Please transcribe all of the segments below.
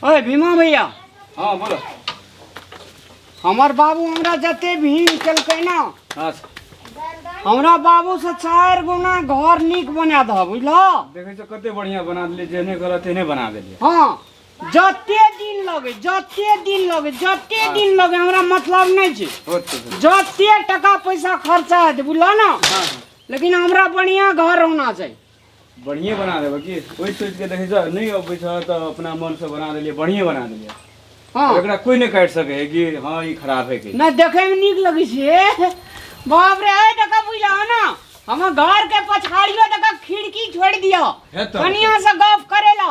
ओए भीमा भैया। हाँ बोलो। हमर बाबू हमरा जते भीम केलकै ना, हाँ हमरा बाबू से 4 गुना घर नीक बना दह, बुझलो? देखै छौ कते बढ़िया बना देलियै, जेहने कहलक तेहने बना देलियै। हाँ, जते दिन लगे, जते दिन लगे, जते दिन लगे, हमरा मतलब नहीं छै। होतै, होतै। जते टका पैसा खर्चा हेतै, बुझलो ना? हाँ। लेकिन हमरा बढ़िया घर होना चाहिए। बढ़िए बना देबै की? ओहि सोचि के देखै छौ नहि अबै छौ तऽ अपना मन से बना देलियै, बढ़िए बना देलियै। हाँ। एकरा कोई नहि काटि सकै है कि हाँ ई खराब है कि नहि। देखै में नीक लगै छै। बाप रे, ए देखा, बुझल ना, हमर घर के पछाड़ियो देखा, खिड़की छोड़ि दियौ। हेतौ। कनिया से गप करे ला।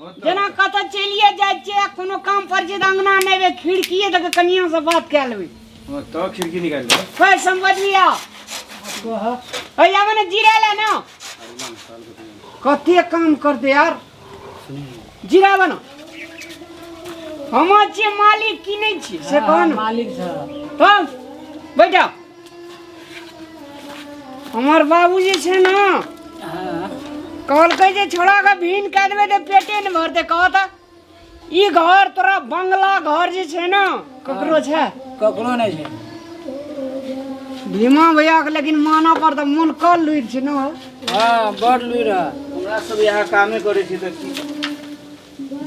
होतौ। जेना कतऽ चलिए जाइ छियै, कोनो काम पर छियै तऽ अंगना नहि एबै, खिड़कीए देख कनिया से बात कए लेबै। हाँ, तऽ खिड़की निकालि देबै। हे समझलिया, हे आबै ने जीरा ले ना, कते काम करते यार। जीरा बना, हमर छियै मालिक की नहि छियै से कह ने। मालिक छ। तब बैठा। हमर बाबू जे छै ने, कहलकै जे छोड़ा के भीन कए देबै तऽ पेटे ने भरतै। कह तऽ, ई घर तोरा बंगला घर जे छै ने, ककरो छै? ककरो नहि छै। भीमा भैया के लेकिन मानऽ पड़तै, मोन कल लुरि छै ने। हाँ, बड़ लुरि है। हमरा सब यहाँ कामे करै छी तऽ की?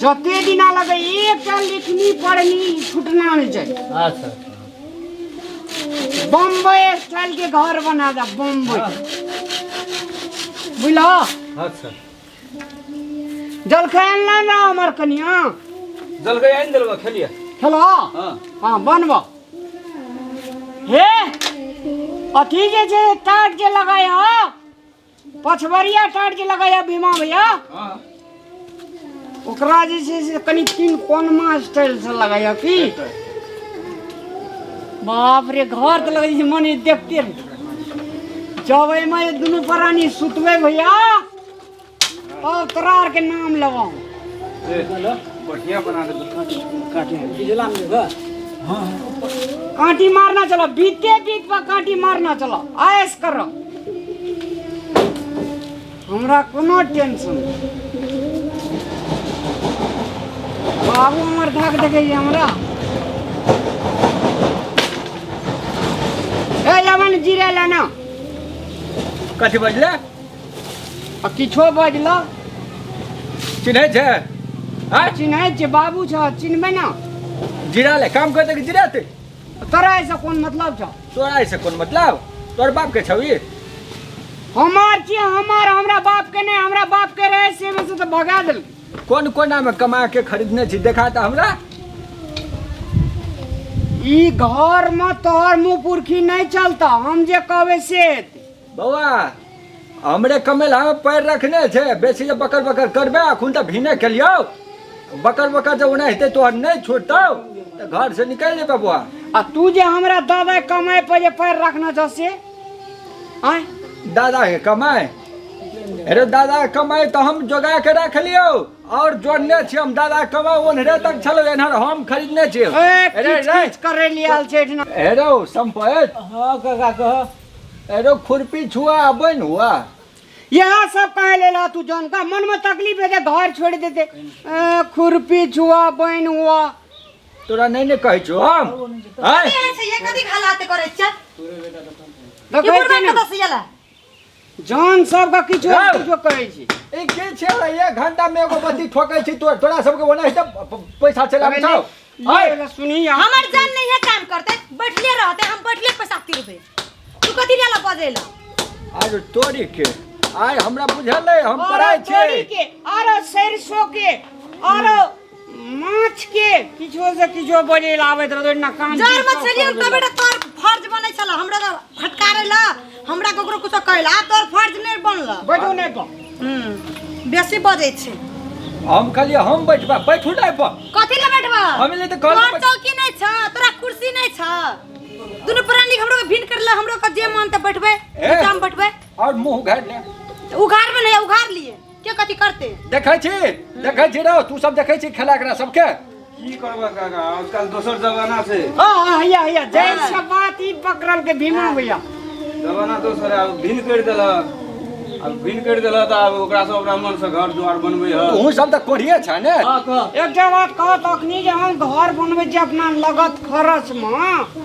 जते दिना लगे, एकटा लिखनी पढ़नी छूटना नहीं चाहिए। अच्छा। बम्बई स्टाइल के घर बना दे, बम्बई, बुझलो? अच्छा। जलखै अनला ना हमर कनिया? जलखै आनि देलबा, खेलिए। खेलो? हाँ। हाँ, बनबो। हे, अथी जे छै, टाट जे लगाय ह, पछबरिया टाट जे लगाय भीमा भैया। हाँ। ओकरा जे छै से कनि तीन कोनमा स्टाइल से लगाय की। बाप रे, घर तऽ लगै छै मन देखते रही। जब एहिमे दुनू प्राणी सुतबै भैया, तब तोरा आरके नाम लेबौ। ए, बढ़िया बना देलक। काटे बिजला में देबा। कांटी मारना चलो, बीते बीत पर कांटी मारना चलो, आयस करो, हमरा कोनो टेंशन नहीं। बाबू हमर धाक देखै छै हमरा। ए लवन, जीरे लेना। कथी बजले? आ किछो बजलो? चिन्है छै? आँय? चिन्है छियै, बाबू छ, चिन्हबै ना? जीरा ले काम करते कि जीरा ते? तोरा एहिसँ कोन मतलब छ? तोरा एहिसँ कोन मतलब? तोर बाप के छौ ई? हमर छियै, हमर, हमरा बाप के नहि। हमरा बाप के रहे से मे से तऽ भगा देलकै। कोन कोना में कमा के खरीदने छी, देखा तऽ हमरा। ई घर में तोहर मुँह पुरखी नहीं चलता, हम जे कहबै से हेतै। बौआ, हमरे कमेल हम पैर रखने छै, बेसी जे बकर बकर करबे, अखन तऽ भीने केलियौ, बकर बकर जे ओना हेतै, तोहर नहि छूटतौ तऽ घर से निकलि जेबै बौआ। आ तू जे हमरा दादा कमाइ पर जे पैर रखना छौ से आँय? दादा के कमाइ? अरे, दादा के कमाइ तऽ हम जोगा के रखलियौ और जोड़ने छी हम। दादा के कमाइ ओन्हरे तक छलौ, एन्हर हम खरीदने छी। ए अरे किच रे किच करे लिए आयल छै एहिठिना। हे रौ सम्पत। हाँ काका, कह। अरे, खुरपी छुआ बन हुआ। यहाँ सब कहे ले ला तू, जान का मन में तकलीफ है घर छोड़ देते। ए, खुरपी छुआ बन हुआ। तोरा नहीं ने कहै छौ हम आँय? केहन छै ये? कथी हालात करै छै? देखै ई बुढ़बा छी ने। कतऽ से एला? जान सबके किछो रौ। किछो कहै छी। ई की छै रे? एक घंटा में एगो बत्ती ठोकै छी तोरा। तोरा सबके ओना हेतै पैसा चलि आबै छौ। आँय? ले, सुनी यहाँ। हमर जान नहीं है काम करते, बैठले रहते, हम बैठले पैसा तिरबे। तू कथी लेला बजेला? आर तोरी के आइ हमरा बुझल अइ, हम आरो पढ़ाइ तोरी छी। के, आरो सरसों के, आरो माछ के, किछो से किछो बजे आबैत रहतो ना काम। जर चीज सब मछली करबै। तो बेटा तोर फर्ज बनै छल हमरा के फटकारे ला, हमरा ककरो कुछो कहला, आब तोर फर्ज नहीं बनल। बैठू नहीं पर। बेसी बजै छै। हम कहलियै हम बैठबा, बैठू नहि पर। कथी ले बैठबा? हम ले तऽ कहलियै। तोर चौकी नहीं छ, तोरा कुर्सी नहीं छ। दुनू प्राणी हमरो के भिन करला, हमरो के जे मन त बैठबे। ए। नीचा में बैठबे। और मुंह उघारि ले। उघार में नहीं, उघार लिए के कथी करते? देखै छी, देखै छी रौ, तू सब देखै छी खेला एकरा सबके। की करबा काका, आजकल दोसर जमाना छै। हाँ हाँ, हैया हैया, जैसे बात ई पकड़ल के भीमा भैया। जमाना दोसर है, भिन्न करि देलक। आब भिन करि देलह तऽ आब ओकरा सब अपना मन से घर दुआर बनबै है। तोहूँ सब तऽ कोढ़िए छ ने। हाँ कह। एकटा बात कह, तखनी जे हम घर बनबै छी अपना लगत खरच मे,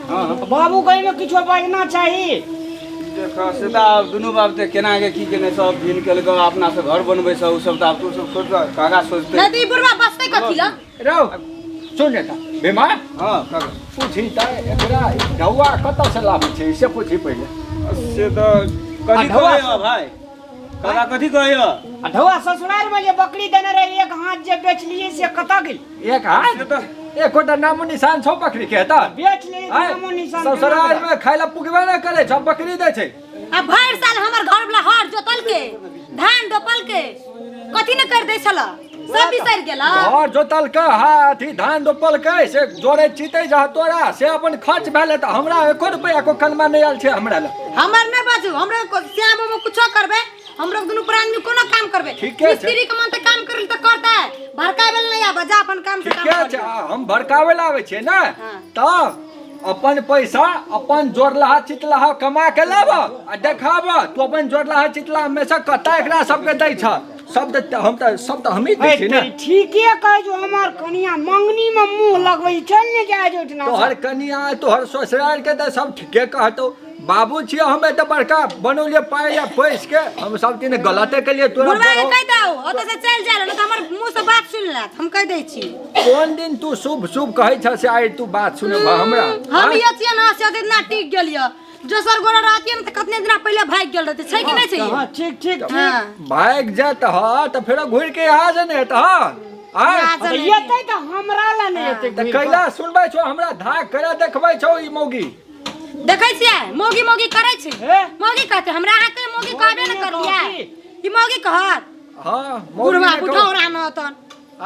हाँ बाबू के एहिमे किछो बजना चाही। देख से तऽ आब दुनू बाप तऽ केना के की केने सब भिन केलकै, अपना से घर बनबै छ ओ सब तऽ आब तू सब सोच काका सोचते। नहीं तो ई बुढ़वा बसते कथी ल? रौ सुन ने तऽ भीमा। हाँ काका पूछी तऽ एकरा ढौआ कतऽ से लाबै छै से पूछी पहिले। से तऽ कथी आ ढौआ कहै हौ भाई काका, कथी कहै हौ? आ ढौआ ससुराल में जे बकरी देने रहे एक हाथ जे बेचलिए से कतऽ गेल? एक हाथ से तऽ एकोटा नामो निशान छौ बकरी के तऽ? बेच लिए आँय, नामो निशान। ससुराल में खाय ला पुगबे नहि करै छौ, बकरी दै छै। आ भरि साल हमर घर वाला हर जोतल के धान रोपल के कथी ने कर दै छल, सब बिसरि गेल। घर जोतलकै, हा अथी धान रोपलकै से जोड़ै चितै जह तोरा से अपन खर्च भेलै तऽ हमरा एको रुपैआ एको कनमा नहि आयल छै हमरा लग। हमर नहि बाजू, हमरो श्याम बाबू कुछो करबै, हमरो दुनू प्राणी कोनो काम करबै। ठीके छै। मिस्त्री के मन तऽ काम करल तऽ करतै, भड़काबै लए नहि आबऽ, जा अपन काम से काम ठीके कर छै। लिअ। आ, हम भड़काबै लए आबै छियै ने। हाँ। तऽ अपन पैसा अपन जोड़लहा चितलहा कमा के लाब आ देखाब तू अपन जोड़लहा चितलहा हमेशा कतऽ एकरा सबके दै छ सब तऽ हम तऽ सब तऽ हमही दै छी ने। ठीके कहै छौ, हमर कनिया मंगनी में मुंह लगबै चल ने जाय जो ओहिठिना। तोहर कनिया तोहर ससुराल के तऽ सब ठीके कहतौ, बाबू छियै हम एते बड़का बनौलियै पाइ या पैस के, हम सब दिन गलते केलियै तोरा। बुढ़वा के कहि दौ ओतऽ से चलि जाय लए, नहि तऽ हमर मुँह से बात सुनि लेत, हम कहि दै छी। कोन दिन तू शुभ शुभ कहै छ से आइ तू बात सुनब हमरा? हम ये छियै ने से इतना टिक गेलियै, दोसर गोरा रहतियै ने तऽ कतने दिना पहिले भागि गेल रहतै, छै कि नहि छै? हाँ ठीक ठीक ठीक। हाँ भागि जात ह तऽ फेरो घुरि के आ जने तऽ आय। आ तऽ जने। एतै तऽ हमरा लए नहि एतै। तऽ कैला सुनबै छौ हमरा, धाक करा देखबै छौ ई मौगी। देखै छियै मौगी मौगी करै छै। हे? मौगी कहतै हमरा, अहाँके मौगी कहबे ने करलियै, ई मौगी कहत। हाँ मौगी बुढ़वा ने कहू। बुढ़ौरा न तन।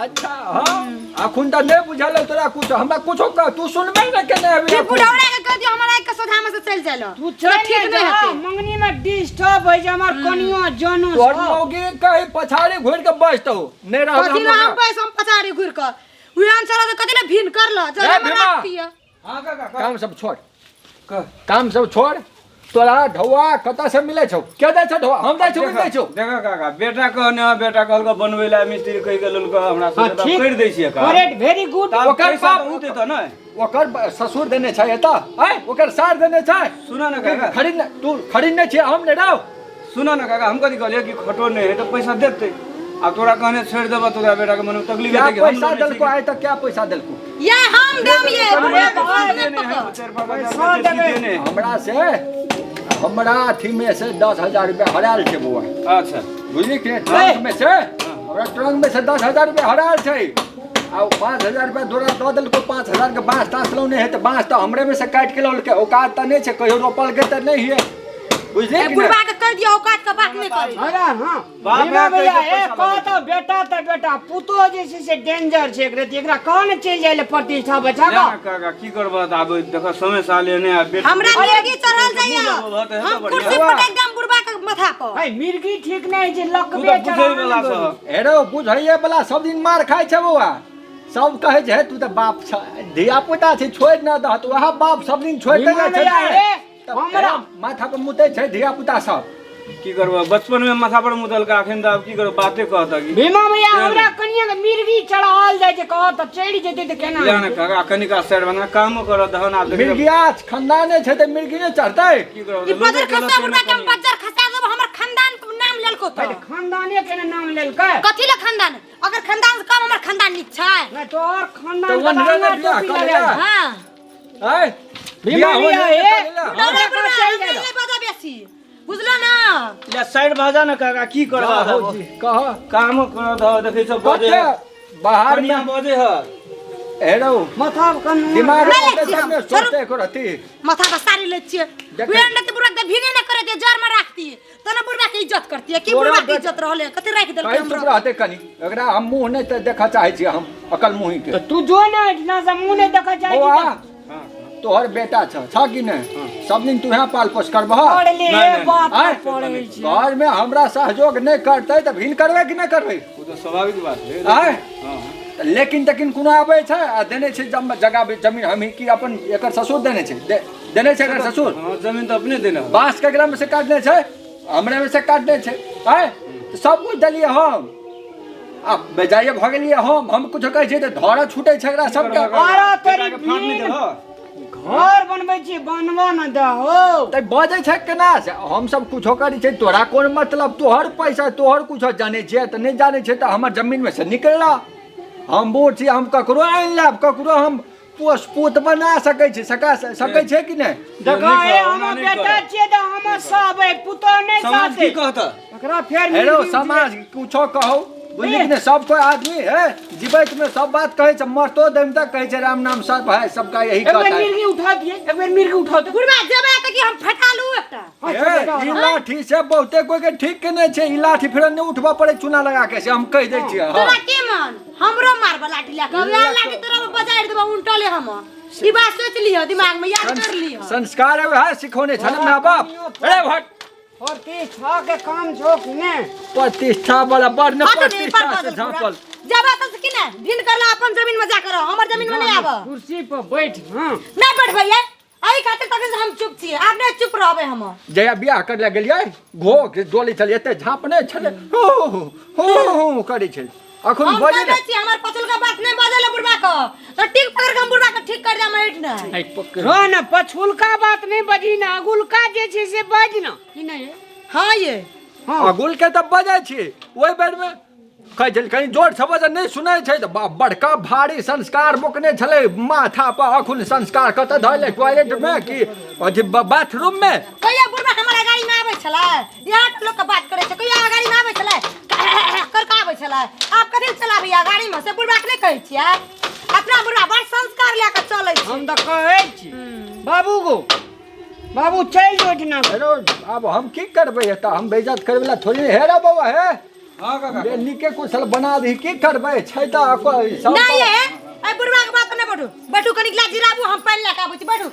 अच्छा हाँ अखुन तऽ नहि बुझल हौ तोरा कुछ, हमरा कुछो कह तू सुनबै ने केने अभी। ई बुढ़ौरा के कह दियौ हमरा एक सोझा में से चलि जाय लए। तू चल ठीक ने नहि जा, हेतै। मंगनी में डिस्टर्ब होइ छै हमर कनियो जनो तोहर सब। मौगी कही पछाड़ी घुरि के बजतौ नहि रहल। कथी लए हम पैसा हम पछाड़ी घुरि कऽ उड़ान चला तऽ कथी लए भिन करल जरा ए, में भीमा। राखतियै। हाँ काका कह। काम सब छोड़। कह। काम सब छोड़, तोरा ढौआ कतऽ से मिलै छौ, के दै छौ ढौआ, हम दै छौ कि दै छौ? देखा काका बेटा कहने हँ, बेटा कहलकै बनबै लए मिस्त्री कहि के लेलकै हमरा हाँ से तऽ ठीक करि दै छियै काम। करेक्ट वेरी गुड। तऽ आब ओकर पैसा बाप तऽ उ देतऽ ने? ओकर ससुर देने छै एतऽ, आँय ओकर सार देने छै। सुनऽ ने काका। खरीद ने तू खरीदने छियै हम ने रौ। सुनऽ ने काका, हम कथी कहलियै कि खटो नहि है तऽ पैसा देतै, आब तोरा कहने छोड़ि देबऽ तोरा बेटा के मनमे तकलीफ क्या हेतै कि हम पैसा लोने छी देलको आइ तक, क्या पैसा देलको? ये हम देम ये बुढ़वा के कि नहीं देने है, पकड़। 4-5 हजार पैसा बेसी देबै। देने है। हमरा से हमरा अथी में से 10,000 रुपया हरायल छै बौआ। अच्छा बुझली कि नहि? ट्रंक में से हमरा ट्रंक में से 10,000 रुपया हरायल छै आ 5,000 रुपया तोरा दऽ देलको। 5,000 के बाँस ताँस लौने है तऽ बाँस तऽ हमरे में से काटि के लौलकै, औकात तऽ नहि छै, कहियो रोपलकै तऽ नहि है, बुझली ए, कि नहि? बुढ़वा के कहि दियौ औकात के बात नहि करै। अरे हाँ बाप भीमा रे, भैया कैसे ए पैसा कह तऽ बेटा तऽ बेटा पुतोह जे छै से डेंजर छै, एकरा एकरा कह ने चलि जाइ लए प्रतिष्ठा बचा जा कऽ। ने काका की करबह तऽ आब देखऽ समय साल एने आ बेटा हमरा मिर्गी चढ़ल जाइए, मुँह लगबह तऽ हेतौ हम बढ़िआँ। कुर्सी पटक देम बुढ़वा के माथा पर। है मिर्गी ठीक नहि छै तू लकबे तऽ बुझै वला चढ़ा छह। हेरो बुझैये वाला सब दिन मार खाइ छै बौआ, सब कहै छै तू तऽ बाप छ धिया पुता छै छोड़ि न दह, तऽ वएह बाप सब दिन छोड़िते भीमा जाइ छै भैया ने। हे तब हमरा माथा पर मुतै छै धिया पुता सब। की करबह बचपन में माथा पर मुतलका, अखन तऽ आब की करब बाते कहतऽ की। भीमा भैया हमरा कनिया के मिर्गी चढ़ाओल जाइ छै, कह तऽ चढ़ि जेतै तऽ केना? जा ने काका कनिका साइड बना कामो करऽ दहन आब देखियौ। मिर्गिया खानदाने छै तऽ मिर्गी नहि चढ़तै। की करब ई बजर खसा बुढ़वा के हम बजर खसा देब, हमर खानदान के नाम लेलको है तऽ। तऽ खानदाने के ने नाम लेलकै। कथी ले खानदान, अगर खानदान से कम हमर खानदान नीक छै? नहि तोहर खानदान तऽ के ओन्हरे ने तऽ बियाह टोपी कऽ लगायल। लेला। हाँ आँय भीमा बियाह भैया होने हे कऽ लेला। बुढ़वा हमरा बुढ़वा चलि हमरा जाइ नहि बजा बेसी, बुझलो ना? ले साइड भऽ जा ने काका की करबह जा हौ जी, कह कामो करऽ दह देखै छ बजे कते बाहर कनिया में बजे ह हेरो माथा पर कन्नू दिमाग नहि लै रहतै छी तब हम, ने छोड़ू। सोचते एको रत्ती। माथा पर साड़ी लै छियै। देखै। उड़ान रहतै बुढ़वा के भीने न करे दियै, जड़ में राखतियै तब ने बुढ़वा के इज्जत करतियै की। तोरा बुढ़वा के बेटा- इज्जत रहलै कथी राखि देलकै कहीं चुप हमरा? रहते कनी, एकरा हम मुँह नहि तऽ देखऽ चाहै छियै हम अकल मुँही के। तऽ तू जो ने एहिठिना से मुँह नहि देखऽ चाहै छी बौआ तऽ तोहर बेटा छ छ कि नहि, सब दिन तूहे पाल पोस करबह? पढ़ ले नहि, नहि, बात आँय? पढ़ै छी। घर में हमरा सहयोग नहि करतै तऽ भिन करबै कि नहि करबै? ओ तऽ स्वाभाविक बात है। आँय? हाँ तऽ लेकिन तेकिन कोनो आबै छै आ देने छै जगह जमीन हम ही कि अपन एकर ससुर देने छै, देने छै एकर ससुर। हाँ जमीन तऽ अपने देने हो। बाँस केकरा में से काटने छै? हमरे में से काटने छै आय तऽ सब कुछ देलियै हम आ बेजाइए भऽ गेलियै हम कुछो कहै छियै तऽ धरा छूटै छै एकरा सबके। अरे तेरी बेटाके फाड़ नहि भीड़। देलह? घर बनबै छी, बनबऽ न दहो। तऽ बजै छै केना से? हमसब कुछो करै छियै तोरा कोन मतलब, तोहर पैसा तोहर कुछो जानै छियै तऽ नहि जानै छियै तऽ हमर जमीनमे से निकलऽ। हम बूढ़ छी, हम ककरो आनि लेब, ककरो हम पोसपूत बना सकै छी, सकै छियै कि नहि? देखो नहि हे, करब, हमर ओना नहि बेटा करब। छियै तऽ हमर सहबै, पुतोह नहि समाज सहतै। की कहतऽ? एकरा फेर हेलो मिर्गी समाज कुछो कहौ, बुझली कि नहि? सब कोई आदमी है जीवैत में सब बात कहै छै, मरतो दम तक कहै छै राम नाम सब है, सबका यही एक बेर कहता है। मिर्गी उठा दिए, एक बेर मिर्गी उठा दे। बुढ़बा जेबै तऽ कि हम फटा लू एकटा? ए, ई लाठी से बहुते कोई के ठीक केने छै, ई लाठी फेर नहि उठबऽ पड़े चूना लगा के, से हम कहि दै छियै। तोरा हँ। के मन हमरो मारबऽ लाठी लए कऽ, वएह लाठी तोरा पर बजारि देबऽ उल्टले हम। ई बात सोच लिह, दिमाग में याद कर लिह। संस्कार वएह सिखौने छलै माय बाप। अरे भट प्रतिष्ठा के काम छौ कि ने? प्रतिष्ठा वाला बड़ ने हट रे, प्रतिष्ठा पर से बदल पूरा। झाँपल। जेबा तऽ कि ने भिन करला अपन जमीन में जाकर रह, हमर जमीन में नहीं आबऽ। कुर्सी पर बैठ। हाँ नहीं बैठबै ये, एहि खातिर तखन से हम चुप छियै, आब नहि चुप रहबै हम। जहिया बियाह कर लए गेलियै घो के डोली छलै, एते झाँपने छलै, हो हो हो करै छलै। अखन हम बजै कहै छी हमर पछुलका बात नहि बजै लए बुढ़बा के, तऽ ठीक पकड़ के हम बुढ़बा के ठीक कर देम एठ ने। रह ने, पछुलका बात नहि बजी ने, अगुलका जे छै से बाज ने, कि नहि? हाँ ये हाँ अगुल के तऽ बजै छी, ओहि बेर मे कहै छलै कनि जोर से बजै, नहि सुनै छै तऽ बड़का भारी संस्कार बोकने छलै माथा पर। अखन संस्कार कतऽ धैले, टॉयलेट मे कि अथी बाथरूम मे? कहिया बुढ़बा हमरा गाड़ी में आबै छलै, यहाँ के लोक के बात करै छै, कहिया गाड़ी में आबै छलै, कर के आबै छलै। आब कथी लए चलाबैया गाड़ी में से बुढ़बा के नहि कहै छियै? अपना बुढ़बा बड़ संस्कार लए कऽ चलै छै। हम तऽ कहै छी बाबू गो बाबू चलि जो एहिठिना। हेलो आब हम की करबै एतऽ, हम बेइज्जत करै वला थोड़ी। हे रे बौआ हे, हाँ काका। बे नीके कुशल बना दही, की करबै छै तऽ कोइ सब। नहि ये, एहि बुढ़बा के बात नहि बैठू, बैठू कनिक ला जिराबू, हम पानि लए कऽ आबै छी, बैठू।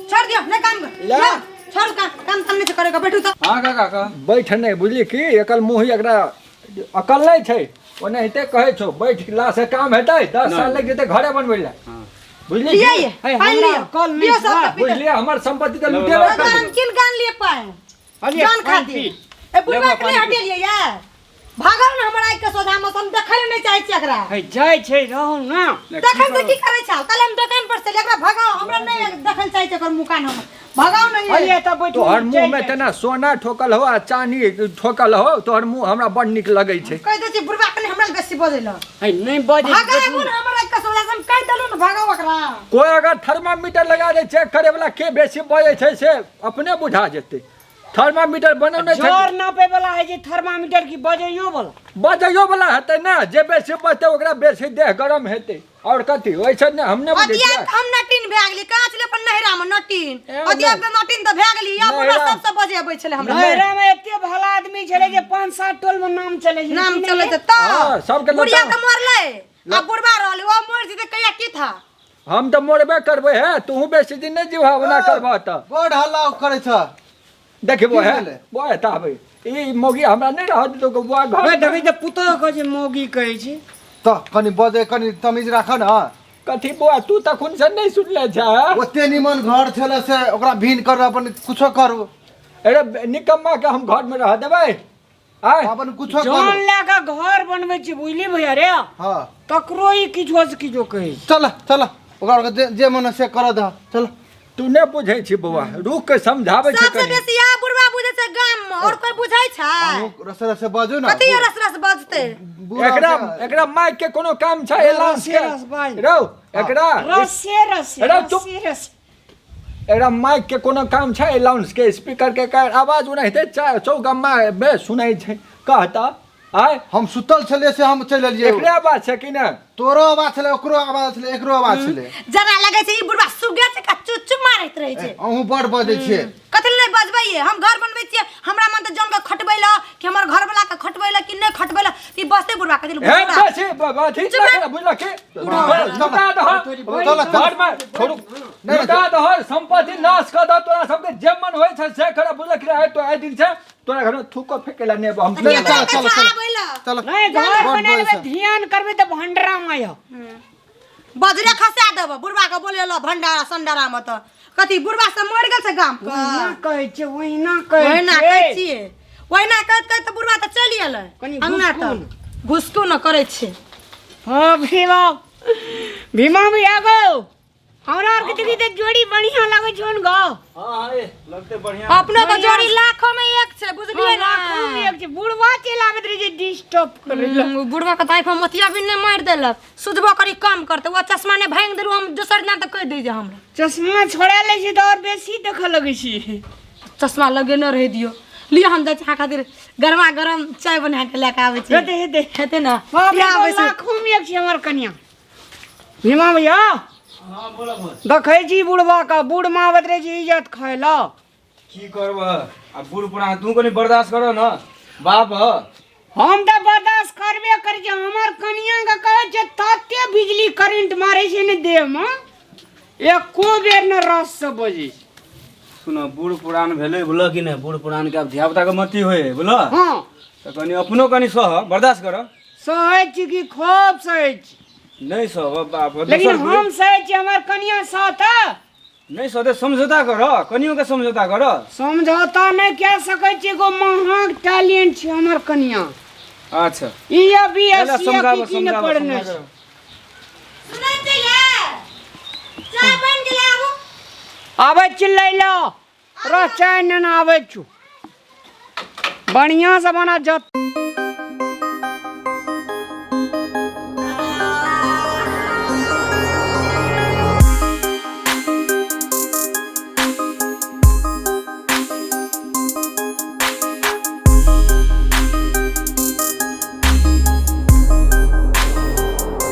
छोड़ दियौ नहि काम ले। ले, छोड़ू काम, काम ताम नहि छै करैके, बैठू तऽ। हाँ काका कह। बैठ नहि, बुझली कि एकल मुँह एकरा अकल नहि छै, ओनाहिते कहै छौ। बैठला से काम हेतै? 10 साल लागि जेतै घरे बनबै लए, बुझली लिअ कि? ये, हे, पानि हमरा लिअ। अकल नहि लिअ छै। सबके पी। बुझलियै हमर संपत्ति तऽ लो, लुटेबे लो। करबै। हम किन गान लिए पानि अलिये, जान पानि खातिर पी। ए बुढ़बा लेबो के नहि पानि पी। हटेलियै ये, भागल ने हमर आँखि के सोझा में, हम देखै लए नहि चाहै छियै एकरा। हे, जाइ छै रहू ने। नहि, की तखन से करब? की करै छल? काल्हि हम दोकान पर से एकरा भगाओ, हमरा नहि देखै लए चाहै छै एकर मुकान, हम भगाओ ने ये। अलिये तऽ बैठू। तोहर मुँह चलि में जाइ। तेना सोना ठोकल हो आ चानी ठोकल हो, तोहर मुँह हमरा बड़ नीक लगै छै। कहि दै छी बुढ़बा के नहि हमरा बेसी बजै लए। हे, नहि बजै भगाबू बैठू। ने हमर आँखि के सोझा से, हम कहि देलहुँ ने भगाओ एकरा। कोइ अगर थर्मामीटर लगा दै चेक करे वला के बेसी बजै छै से अपने बुझा जेतै। थर्मामीटर बनौने छै। जोर नापे वाला है जे थर्मामीटर की बजैयो वाला? बजैयो वला हेतै ने, जे बेसी बजतै ओकरा बेसी देह गरम हेतै। और कथी ओइसे ने हम नहि बुझै अतिया छियै। हम नटीन भए गेली, कहाँ छलै अपन नैहरा में नटीन? ए, अतिया नहि। के नटीन तऽ भए गेली, या बुढ़ा नैहरा। सब से बजे अबै छलै हमरा। नैहरा में एते भला आदमी छलै जे 5-7 टोल में नाम चलै छै। नाम की नहि चलै है? छै तऽ हाँ, सबके बुढ़िया लता- के मरलै आ बुढ़बा रहलै, ओ मरि जेतै कहिया की था। हम तऽ मरबे करबै हे, तूहू बेसी दिन नहि जीवह ओना करबह तऽ। बड़ हल्ला करै छ। देखबो की हे भेलै? बौआ एतऽ आबै, ई मौगी हमरा नहि रहत देतौ बौआ घर। हे, देखै तऽ पुतोह के जे मौगी कहै छै। तऽ कनि बजै कनि तमीज राख न। कथी बौआ तू तखन से नहि सुनले छ? ओते निमन घर छलै से ओकरा भिन कर अपन कुछो करू। अरे निकम्मा के हम घर में रह देबै? आय अपन कुछो जौन करू। लए कऽ घर बनबै छी, बुझली भैया रे? हाँ तकरो ई किछो से किछो कहै छै। चल चल, ओकरा जे जे मन से कर दह, चल। तू नहि बुझै छी बौआ, रुक के समझाबै छै सबसे कनि। बेसी इएह बुढ़बा बुझै छै गाम में, और कोई बुझै छै? अहूँ रसे रसे बाजू न। कथी रस रस बजतै? बूढ़ा एकरा छै। एकरा माइक के कोनो काम छै? एलाउंस रसे के रस बाज। रौ एकरा रसे रसे अरे चुप। रसे रसे। एकरा माइक के कोनो काम छै? एलाउंस के स्पीकर के कारण आवाज ओनाहिते चौगम्मा बे सुनै छै कहता। आय हम सुतल छलियै से हम चलि एलियै। एकरे आवाज छै कि ने? तोरो आवाज छलै, ओकरो आवाज छलै, एकरो आवाज छलै। जरा लगै छै ई बुढ़बा सुगे छै का चुप चुप मारैत रहै छै। अहूँ बड़ बजै छियै। कथी लए नहि बजबै ये? हम घर बनबै छियै, हमरा मन तऽ जौन के खटबै लए कि हमर घर वाला के खटबै लए कि नहि खटबै लए, ई बसते बुढ़बा कथी लए हे बुढ़बा? बेसी अथी चुप रह। बुझलक कि? लुटा दह चल, चल। घर में छोड़ू, लुटा दह संपत्ति नाश कऽ दह, तोरा सबके जे मन होइ छै से कर, बुझलक कि? आइ तो आइ दिन से तोरा घर में थूको फेकै लए नहि एबो हम। तऽ के चल, कहै चल, छै चल। आबै लए? चल नहि घर बड़ बनेबै बजै छै। ध्यान करबै तऽ भंडरा में आइयो। बजरे खसा देब बुढ़बा के बोले ल भंडारा संडारा में तऽ कथी बुढ़बा सब मरि गेल छै गाम के? ओहिना कहै छै, ओहिना कहै ओहिना कहै छै। छियै। ओहिना कहैत कहैत तऽ बुढ़वा तऽ चलि एलै कनि अंगना घुसकू तक घुसकू न करै छै। हाँ भीमा, भीमा भैया गो, हमरा आरके देखी तऽ जोड़ी बढ़िया लगै छौन गो। हाँ हाँ, ए लगते बढ़िया। अपनो के जोड़ी लाखों में एक छै, बुझलियै ना? लाखों में एक छै। बुढ़वा चलि आबैत रहै छै डिस्टर्ब करै लए। बुढ़वा के तऽ आँखिमे मोतिया बिन नहि मारि देलक, सुधबो करी कम करतै। ओ चश्मा नहि भाङि देलहुँ हम, दोसर दिना तऽ कहि दै जे हमरा चश्मा छोड़ा लै छै तऽ आओर बेसी देखऽ लगै छी। चश्मा लगेने रहि दियौ। लिअ, हम जाइ छी अहाँ खातिर गरमा गरम चाय बना के लए कऽ आबै छी। हेतै हेतै। हेतै ने? बाप रे, लिअ, आबै छी। लाखों में एक छै हमर कनिया। भीमा भैया। हाँ, बोला बोल। देखै छी बुढ़वा का, बूढ़ माँ आबैत रहै छै इज्जत खाय लए। की करबह आ, बूढ़ पुरान तू कनि बर्दाश्त कर न बाप ह। हम तऽ बर्दाश्त करबे करै छी। हमर कनिया के कहै छै तते बिजली करेंट मारै छै ने देह मे, एको बेर ने रस से बजै छै। सुन, बूढ़ पुरान भेलै, बुझलह कि नहि? बूढ़ पुरान के आब धिया पुता के मति होइ है, बुझलह? हँ। तऽ कनि अपनो कनि सह, बर्दाश्त कर। सहै छी कि खूब सहै छी। नहि सह बाप, लेकिन दोसर हम सहै छी, हमर कनिया सहत? नहि सहते, समझौता कर, कनियो के समझौता कर। समझौता नहि कए सकै छी, एगो महग टैलेंट छै हमर कनिया। अच्छा। ई अभी पहिले एस समझाबऽ, की की नहि समझाबऽ, पढ़ने समझाबऽ। छै। सुनै छियै? चाय बनि गेलै, आबू। आबै छी लै लो रह, चाय नेने आबै छु, बढ़िया से बना जत।